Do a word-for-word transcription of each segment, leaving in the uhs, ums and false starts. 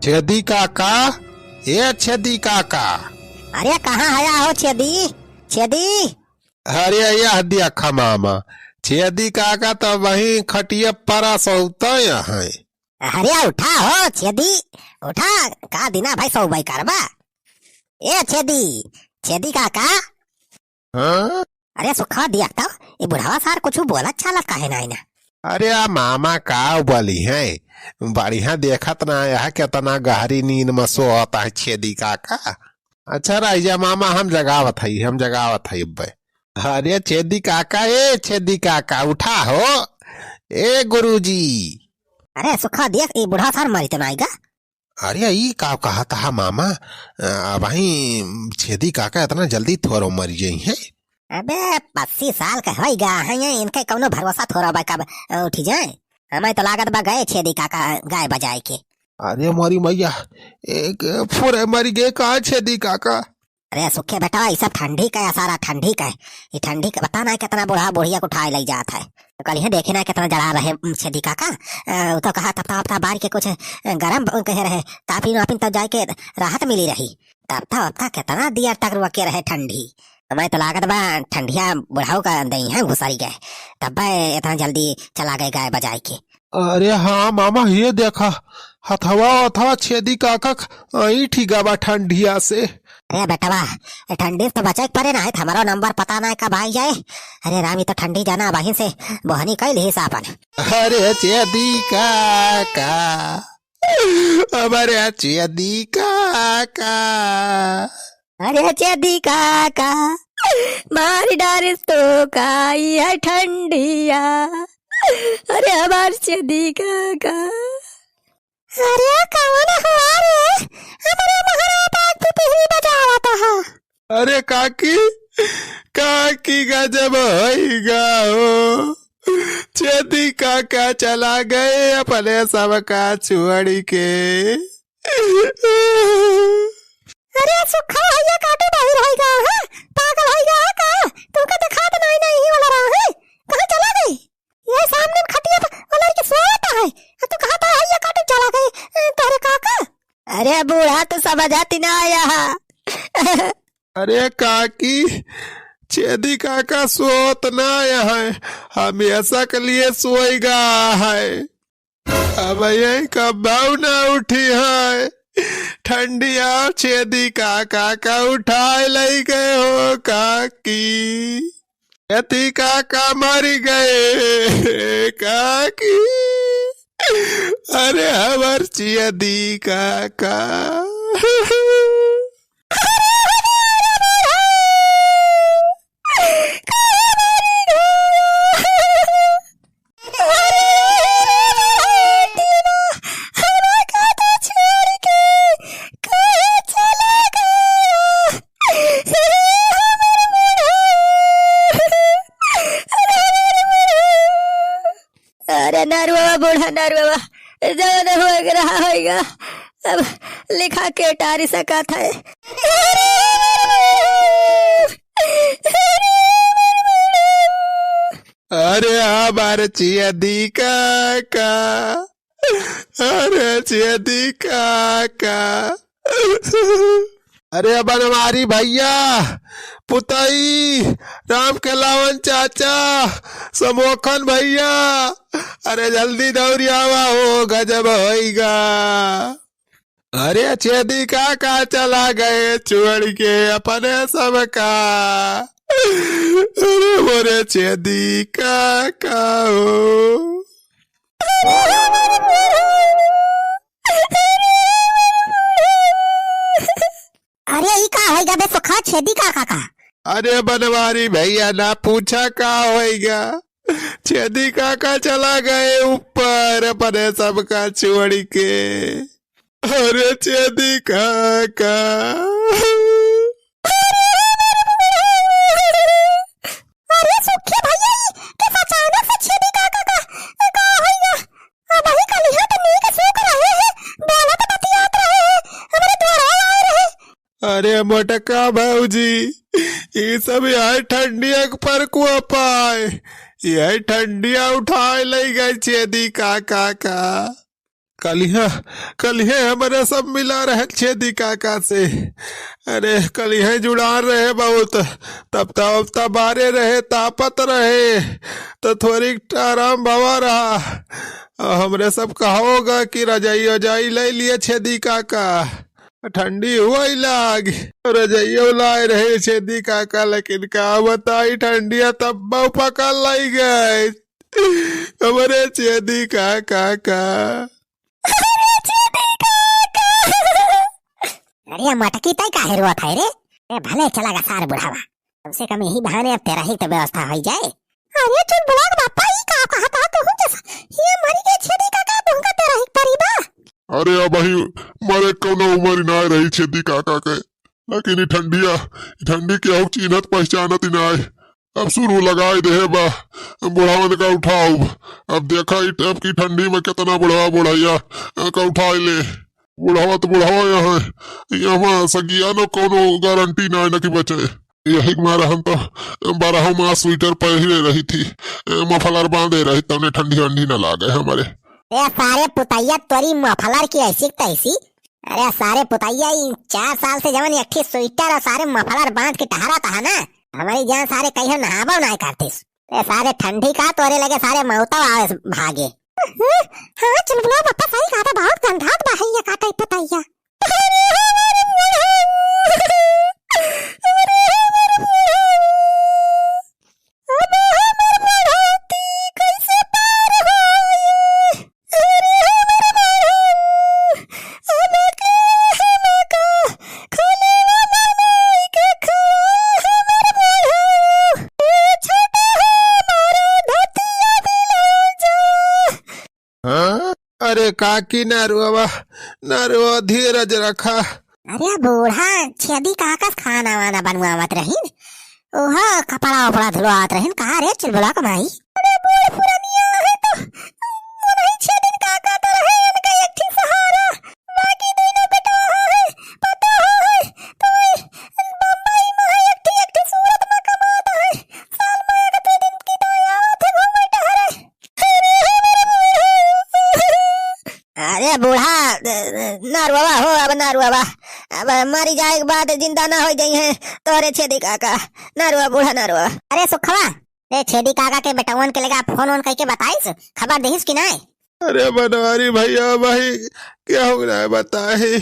छेदी काका, ए छेदी काका। अरे कहाँ हया हो छेदी? छेदी? अरे यह देखा मामा, छेदी काका तो वहीं खटिया परा सोता हैं। अरे उठा हो छेदी, उठा, का दिना भाई सो भाई करबा। ए छेदी, छेदी काका। हाँ? अरे सुखा दिया तब, ये बुढ़ावा सार कुछ बोलत चालत काहे नाई ना? अरे आ मामा का बोली है, बढ़िया देखत ना है कितना गहरी नींद में सोता है छेदी काका। अच्छा रह जा मामा, हम जगावत हई, हम जगावत हई अब्बे। अरे छेदी काका, ए छेदी काका, उठा हो, ए गुरुजी। अरे सुखा देख, ई बुढ़ा सार मरी तो ना आइगा। अरे ई का कहत हा मामा, अ, अबहीं छेदी काका इतना जल्दी थोरो मरी जाई है? अबे पस्सी साल के होइगा है, इनके कौनो भरोसा थोरो बा कब, अ, उठी जाए। हमें तो लागत बा गए छेदी काका गाय बजाए के। अरे मोरी मैया, एक फुरे मरी गए का छेदी काका? अरे सुखे बेटा, ई सब ठंडी का है, सारा ठंडी का है। ई ठंडी का पता ना कितना बूढ़ा बुढ़िया को उठाए लई जात है। तो कल ही देखे ना कितना जड़ा रहे, उम, छेदी काका। अ, उ तो कहा तब तब बार के कुछ, अ, गरम ब-, कहे रहे, तापिन वापिन तब जाए के राहत मिली रही। तब तब, तब कितना दियर तक रुके रहे ठंडी। हमें तो लागत बा ठंडिया बुढ़ाऊ का दई है घुसरी गए, तब इतना जल्दी चला गए गाय बजाए के। अरे हाँ मामा, ये देखा, हथवा हथवा छेदी काका क-, ऐंठी गवा ठंडिया से। अरे बेटवा, ए ठंडी से तो बचे के परे ना है, हमारो नंबर पता ना है कब आई जाए। अरे राम, ई तो ठंडी जाना वहीं से बोहनी कई लिहिस आपन। अरे छेदी काका, हमारे छेदी काका। अरे छेदी काका, मारी डारिस तो काई है ठंडिया। अरे हमार छेदी काका। अरे कवन हुआ रे? हमरे महरा पे पिपही बजावत हा। अरे काकी, काकी गजब होइगा हो। छेदी काका चला गए अपने सबका छोड़ी के। अरे सुखा भैया काटू बाहिर होइगा, हाँ? पागल होइगा का? तुमका दिखात नहीं, नहीं ही वाला रहा है। कहाँ चला गए? ये सामने में खटिया पर वो लड़की सोवत है। आ तू कहत है, "भैया काटू चला गए, ए, तोहरे काका?" अरे बूढ़ा, तू समझाती ना आया है। अरे काकी, छेदी काका सोत ना आया है, हमेशा के लिए सोएगा है। अब यही कब्बाऊ ना उठी है। ठंडिया छेदी काका का उठाए लई गए हो काकी। छेदी काका मरी गए काकी। अरे हमार छेदी काका। अरे नरुआ, बूढ़ा नरुआ, जवन हुआ के रहा होइगा, अब लिखा के टारी सकत है। अरे हमार छेदी काका, अरे छेदी काका। अरे बनवारी भैया, पुतई, राम खेलावन चाचा, समोखन भैया, अरे जल्दी दौड़ी आवा हो, गजब होइगा। अरे छेदी काका चला गए छोड़ के अपने सबका। अरे मोरे छेदी काका हो। अरे ई का होइगा बे सुखा, छेदी काका का? अरे बनवारी भैया ना पूछा का होइगा, छेदी काका चला गए ऊपर अपने सबका छोड़ के। अरे छेदी काका। अरे सुखे भैया, ई के अचानक से छेदी काका का का होइगा? अबही कलिहा त नीक सूख रहे हैं, बोलत बतियात रहे हैं, हमरे द्वारा आए रहे। अरे मोटका भौजी, ई सब यही ठंडिया के पर को पाए, यही ठंडिया उठाए लई गए छेदी काका का। कलिहा, कलिहे हमरे सब मिला रहे छेदी काका से। अरे, कलिहे जुड़ान रहे बहुत, तपता उपता बारे रहे, तापत रहे, तो थोड़ी आराम भवा रहा। और हमरे सब कहोगा कि रजाई वजाई ले लिए छेदी काका, ठंडी हुई लाग। रजाइयो लाए रहे छेदी काका, लेकिन का बताई, ठंडिया तब्बा पकड़ लाई गए। हमरे छेदी काका का। अरे छेदी काका। अरे मटकी तई काहे रोत है रे? ए भले चला गा सार बुढ़ावा, कम से कम यही बहाने अब तेरा ही तो व्यवस्था हो जाए। अरे चुलबुला के बापा, ई का कहत हा तू के सा-, ये मरी के छेदी काका, तुमका तेरा ही परी बा। अरे अबही मरे कौनो उमर ना रही छेदी काका के, लेकिन ई ठंडिया, ई ठंडी के अब चिन्हत पहचानत ही ना है। अब शुरू लगाए देहे बा, बुढ़ावन का उठाओ। अब देखा ई, अब की ठंडी में कितना बुढ़वा बुढ़ैया, अ, का उठाए ले। बुढ़वा तो बुढ़वा यहाँ है, यहाँ सगिया न कौनो गारंटी ना है न कि बचे। यही के मारे हम तो बारह मास स्वेटर पहिरे रही थी, अ, मफलर बांधे रही, तौने ठंडी वंडी न लागे हमरे। ए सारे पुतैया तोरी मफलर की ऐसी की तैसी। अरे सारे पुतैया, ई चार साल से जवन एक ठे स्वेटर और सारे मफलर बांध के टहरत हा ना, हमरी जान सारे कहियो नहाबो नाय करतिस। ए सारे ठंडी का तोरे लगे सारे मौतव आवे भागे। हाँ, चुलबुला बापा सही कहत है, बहुत गंधात बा है ये काटे पुतैया। अरे हमर बुढ़ऊ, अरे हमर बुढ़ऊ, अब हमर बुढ़ौती कैसे पार होई? अरे हमर बुढ़ऊ, अब के हमका खलेवा बनाई के खवा हमर बुढ़ऊ। ए छोटा हमार धोतिया दिला जा। हाँ? अरे काकी, ना रोवा, ना रोवा, धीरज रखा। अरे बूढ़ा, छेदी काका से खाना वाना बनवावत रहीन, ओह कपड़ा उपड़ा धुलवावत रहीन। कहाँ रे चुलबुला क माई? अरे बूढ़ पुरनिया है तो, वो नहीं छेदी काका तो रहे, इनका एक ठे सहारा, बाकी दोनों बेटा है, पता है, तो बम्बई में है, एक ठे, एक ठे सूरत में कमाता है, साल में एक दो दिन की तो आवत है घूमे टहरे। अरे बूढ़ा, ना रोवा हो, अब ना रोवा। अब मरी जाए के बाद जिंदा ना हो जाई हैं तोरे छेदी काका। ना रोवा बूढ़ा, ना रोवा। अरे सुखवा, रे छेदी काका के बेटवन के लगा फोन वोन करके बताइस, खबर देहिस कि नाय? अरे बनवारी भैया भाई, क्या हो रहा है बताए,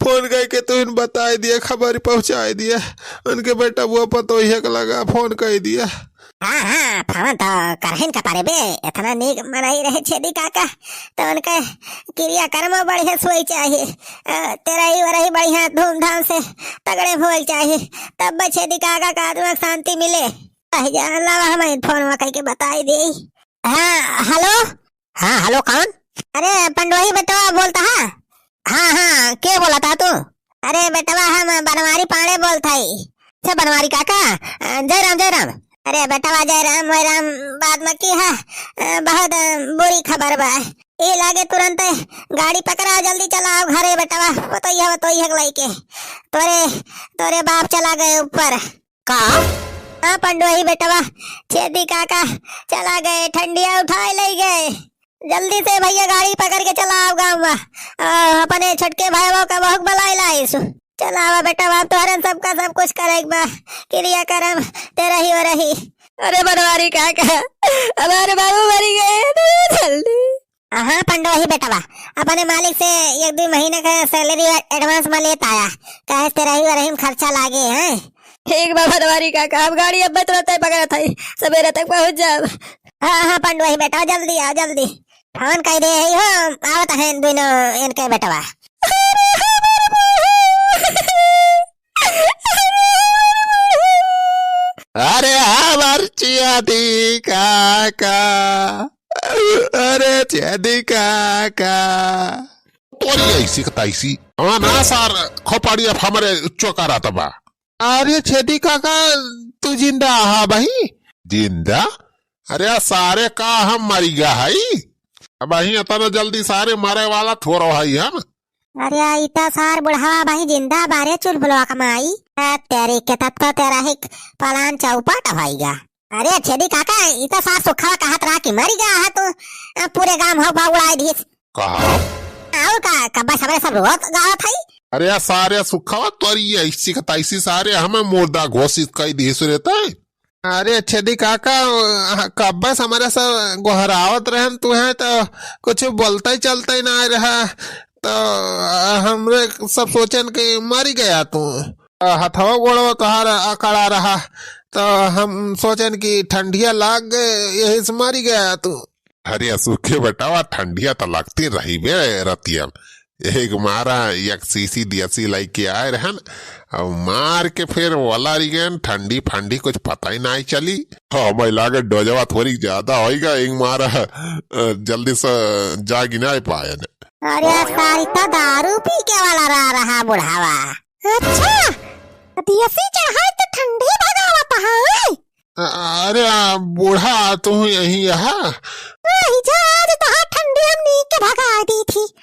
फोन करके तू इन बताए दिया, खबर पहुँचाए दिया। उनके बेटा वो पतोहिया के लगा फोन कर दिया। हाँ, हाँ, फोन तो करहिन का पारे बे, इतना नीक मनई रहे छेदी काका, तो उनके क्रियाकर्म बढ़िया से होई चाही, अ, तेरही वरही बढ़िया धूमधाम से तगड़े होई चाही, तब बे छेदी काका का आत्मा के शांति मिले। अहि जा, लावा हम फोन में कह के बताई दे। हाँ, हेलो। हाँ, हेलो, कौन? अरे, पंडोही बेटवा बोलता है? हाँ, हाँ, के बोलत हा तू? अरे बेटवा, हम बनवारी पांड़े बोलत हई। अच्छा, बनवारी काका, अ, जय राम, जय राम। अरे बेटवा, जय राम, जय राम, बाद में की है, अ, बहुत, अ, बुरी खबर बा। ई लागे तुरंत गाड़ी पकड़ा, जल्दी चला आओ घरे बेटवा, वो तो यह, वो तो यह लइके। तोरे, तोरे बाप चला गए ऊपर। का? हाँ पंडोही बेटवा, छेदी काका चला गए, ठंडिया उठाए ले गए। जल्दी से भैया गाड़ी पकड़ के चला आओ गाँव में। आ, अपने छोटके भाईवा का बहुक बुलाए लाइस। चला आवा बेटवा, अब तोहरन सबका सब कुछ करे के बा। क्रिया करम, तेरही वरही। अरे बनवारी काका, हमारे बाबू मरी गए, जल्दी। हाँ, पंडोही बेटवा, अपने मालिक से एक दुइ महीना का salary advance में लेत आया, काहे तेरही वरही में खर्चा लागे हैं। ठीक बा बनवारी काका, हम गाड़ी अब तुरंत पकड़त हई, सवेरे तक पहुँच जाब। हाँ, हाँ, पंडोही बेटवा, जल्दी आओ, जल्दी। फोन कइ दे ही हो, आवत हैं दुनो इनके बेटवा। अरे हमार छेदी काका, अरे छेदी काका। तोरी ऐसी क तैसी। हाँ ना सार, खोपड़िया हमरे चोकारात बा। अरे छेदी काका, तू जिंदा हा भाई? जिंदा? अरे सारे का हम मरी गा हई? अबहीं इतना जल्दी सारे मरे वाला थोड़ो हई हम। अरे, ई त सार बुढ़वा भाई जिंदा बारे चुलबुलवा कमाई। ए, तेरी के तब तो तेरा ही plan चौपट होइगा। अरे, छेदी काका, ई त सार सुखवा कहत रहा कि मरी गया है तू। अ, पूरे गांव हो बा उड़ाई दिस। कहा? और का, कब्बे सबेरे सब रोत गावत हई? अरे यार, सारे सुखवा तोरी ऐसी का तैसी, सारे हमें मुर्दा घोषित कई दिहिस रे तैं। अरे छेदी काका, कब्बे से हमरे सब गोहरावत रहन तुहैं, तो कुछ बोलते चलते ना रहा, तो हमरे सब सोचन कि मरी गया तू। हथवा गोड़वा तोहार अकड़ा रहा, तो हम सोचन कि ठंडिया लाग गए, यही से मरी गया तू। अरे सुखे बेटावा, ठंडिया तो लगती रही बे रतिया में। एक मारा एक शीशी देसी लइके आए रहन, अब मार के फिर वलारी गएन, ठंडी फंडी कुछ पता ही नाहीं चली। हमें लागे डोजवा थोड़ी ज्यादा होइगा, एक मारा, अ, जल्दी से जागि नाहीं पाएन। अरे सारी तो दारू पी के वाला रहा, रहा बुढ़ावा। अच्छा, देसी चढ़ाई तो ठंडी भगावत है। अ-, अरे, आ, बूढ़ा, तू यहीं यहाँ? वही जा, आज तोहार ठंडी हमनी के भगा दी थी।